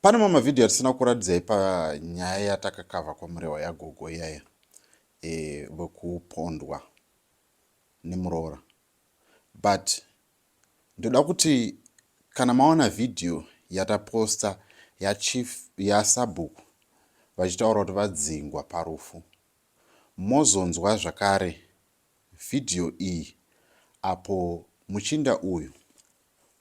Pane mamwe mavhidhiyo atisina kuratidzai panyaya yatakakavha kwaMurewa yagogo iyaya e, vekupondwa nemuroora but ndoda kuti kana maona vhidhiyo yataposta yachief yasabhuku vachitaura kuti vadzingwa parufu mozonzwa zvakare vhidhiyo iyi apo muchinda uyu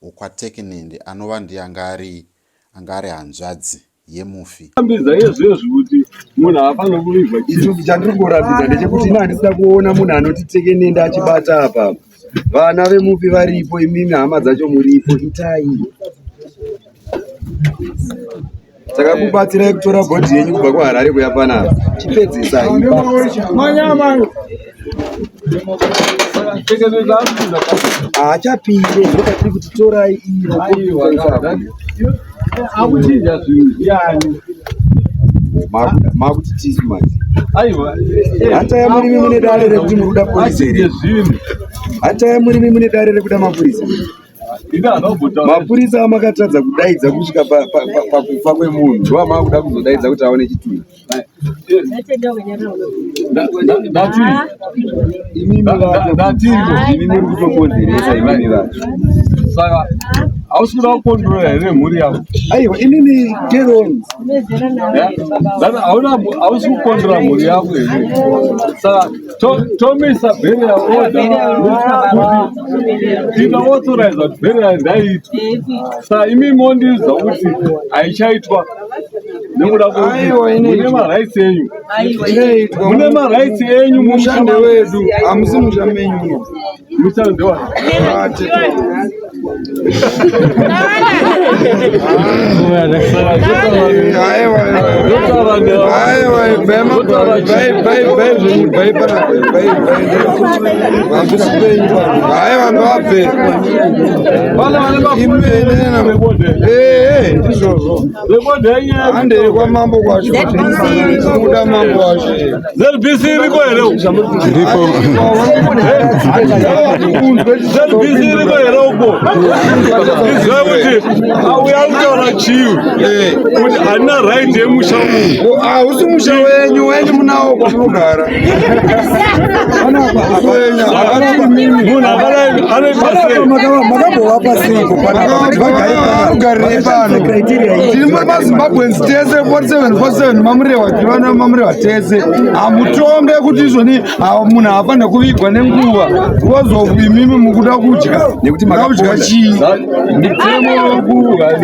wokwaTekenende anova ndiye anga ari anga ari hanzvadzi yemufi. Rambidza izvezvi kuti munhu haafaniri kuvigwa Isu chandiri kurambidza ndechekuti ini handisida kuona munhu anoti tekenende achibata apa. Vana vemufi varipo, imimi hama dzacho muripo, itai. Saka kubatsirai kutora bhodhi yenyu kubva kuHarare kuya panapa. Chipedzisai. Haachapinde ndopatiri kuti torai iro. Akuchinja zvinhu ndiyani? Makuti tisu manje. Aiwa. Hataya murimi mune dare rekuti muri kuda polisi here? Zvinhu. Hataya murimi mune dare rekuda mapurisa. Mapurisa amakatadza kudaidza kusvika pakufa kwemunhu ndo amakuda kuzodaidza kuti aone chitunha. Imimi vacho imi muri kutokonzeresa imimi vacho. Saka hausi kuda kukondrora here mhuri yako? Aiwa imimi carry on. Hausi kukondrora mhuri yako here? Saka tomisa burial order kuti tinoauthorize kuti burial ndaiitwe. Saka imi mondiudza kuti haichaitwa nekuda kwekuti mune marights enyu, mune marights enyu. Mushande wedu hamusi musha menyu muno. Musha ndewa Handei kwamambo kwacho kuda mambo wacho. ZBC iriko here? Iripo. ZBC iriko here uko? Iziva kuti auya kutaura chii kuti handina right yemusha umu. Hausi musha wenyu, wenyu munawo kwamunogara. Munhu akadai anoita sei? Makambovapa seiko panapa? Pano tiri maZimbabweans tese 47 47 maMurewa, tiri vana maMurewa tese. Hamutonge kuti izvoni munhu haafanira kuvigwa nenguva because of imimi mukuda kudya. Nekuti makudya chii?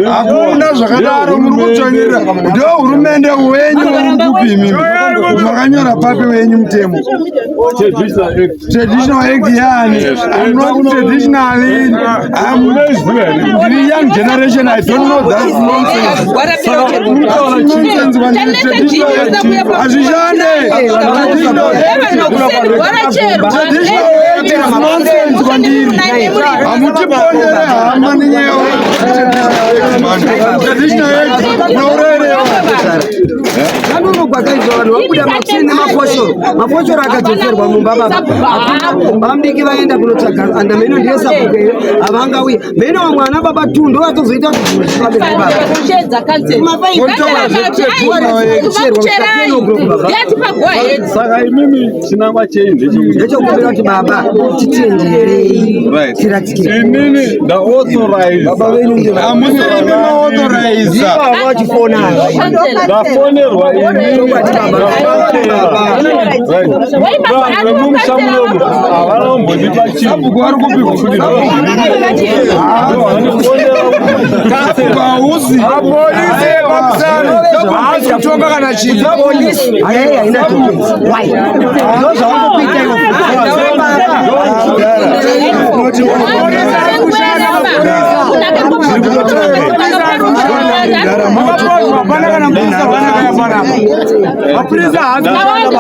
Hakuna zvakadaro, muri kutsvanyirira. Ndo hurumende wenyu uri kupi imimi? Makanyora papi wenyu mutemo? Traditional Act yani? I'm not traditionally, I'm the young generation, I don't know that nonsense. Nonsense kwandiri traditional act hazvishande. Traditional act is nonsense kwandiri. Hamutipondere hama nenyaya traditional act munourayirewa. Kanunu kwakaitwa vanhu vabuda makuseni nemafoshoro, mafoshoro akadzoserwa mumba baba. Vamudiki vaenda kunotsvaga anda mheno ndiye sabhuku here havangauya mheno vamwe ana baba tu ndo vatozoita kuti zvinhu zvifambe baba. Saka imimi chinangwa chenyu ndechekuti Ndechekumbira kuti baba titenderei tiratike. Inini ndaauthorize. Hamusiri imi maauthoriza. Baba vachifona. Ndafonerwa inini, vanhu vemumusha munomu havana kumbondipa chinhu. Sabhuku vari kupi? Vandifonera. Hausi polisi yepamusana, haasi kutonga kana chinhu. Polisi hayi haina documents. Why? Ndo zvavangokuita ivo.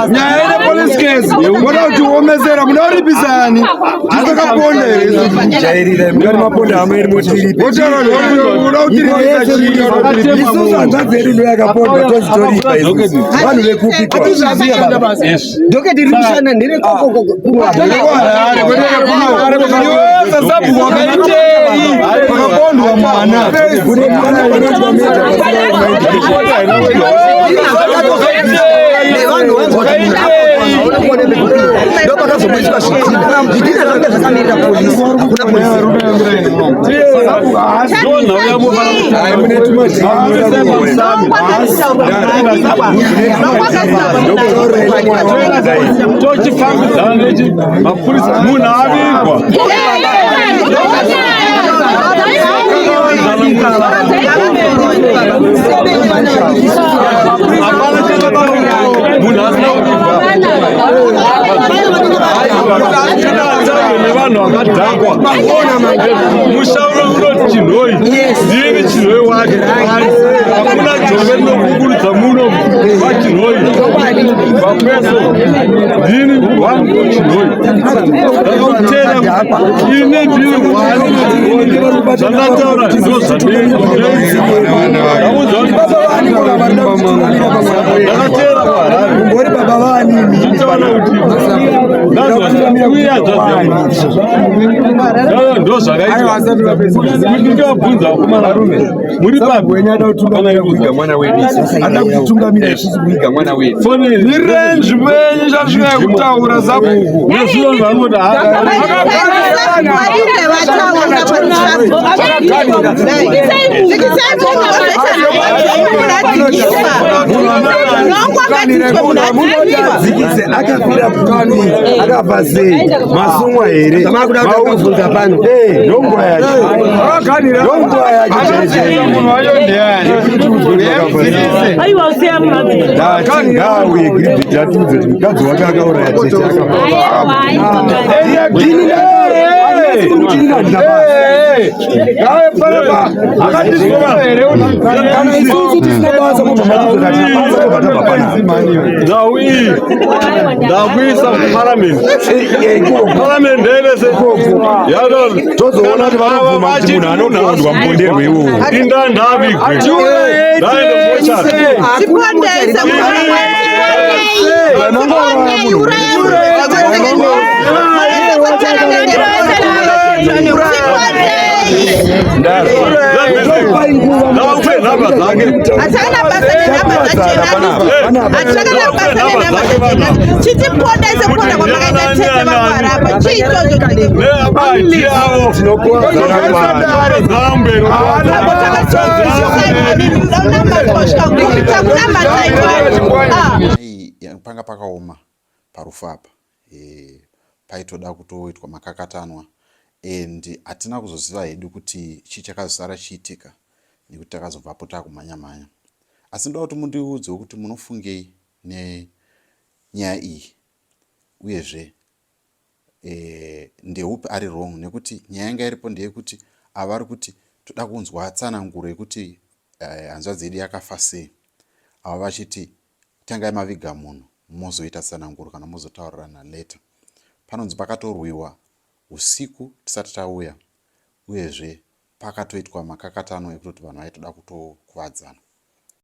Nyaya ine police case, moda kuti omesera, muda kuripisani tisakaponda here isusu? Jairira mukati maponda hama iri motiripe. Motaura muda kutiripisa chii? Isusu hanzvadzi yedu ndo yakapondwa, tozitoripa isusu. Vanhu vekupi kwa? Docket riri kushanda Harare, kwete kuno. Iwe sasabhuku wakaitei pakapondwa mwana? Kune pana panoitwa Ndopakazoburiswa zvidhina. Zvidhina zvanga zvakamirira polisi, hakuna polisi. Tochifambidzana nechi mapurisa, munhu avigwa. Hapana munhu asina kuvigwa nevanhu vakadhakwa. Musha uno unoti Chinhoi, ndini Chinhoi wake. Hakuna jongwe rinokukurudza muno vaChinhoi vakweso. Ndini wangu Chinhoi, ndakakutera ini, ndini wani. Zvandataura ndo zvandakatera kuHarare. Uri baba vani? Nditaura kuti uye ndo zvakaitwa kuti ndovabvunza vakomana muri papi. Wenyu ada kutungamira kuiga mwana wedu, ada kutungamira isusu kuiga mwana wedu. Mirenji menyu chasvinai kutaura sabhuku. Nezvino vanoti Dzikise akafira kupi? Akafa sei? Masungwa here? Zvamakuda kuti akabvunza pano. Ndonguva yacho, ndonguva yacho. Munhu wacho ndiani? Aiwa, usiya munhu. Ndati ngauye Giribhiti atiudze kuti mukadzi wake akauraya tete akafa. Kana isusu tisina basa, mobva matidzoka tina basa, tobva tabva panapa. Ndau iyi ndakuisa kuparamende, paramende yevese. Tozoona kuti vanobvuma kuti munhu anopondwa muponderwe iwowo. Inda ndavigwe, ndaende mochari. Chipondese. Vanongouraya munhu. Ndaupe nhamba dzake. Hatakana basa nenhamba dzaChenani, hatakana basa nenhamba dzaChenani. Chitipondese kuponda kwamakaita tete vamwarapa, chii ichocho? Neabaiti avo. Tinokuwadzana. Dzambe. Ai, panga pakaoma parufu apa. Paitoda kutoitwa makakatanwa and hatina kuzoziva hedu kuti chii chakazosara chiitika nekuti takazobvapo taakumhanya mhanya. Asi ndoda kuti mundiudzewo kuti munofungei nenyaya iyi, uyezve ndeupi ari wrong, nekuti nyaya yanga iripo ndeyekuti avari kuti toda kunzwa tsananguro yekuti hanzvadzi yedu yakafa sei, ava vachiti tangai maviga munhu mozoita tsananguro kana mozotaurirana later. Panonzi pakatorwiwa usiku tisati tauya, uyezve pakatoitwa makakatano ekutoti vanhu vaitoda kutokuvadzana.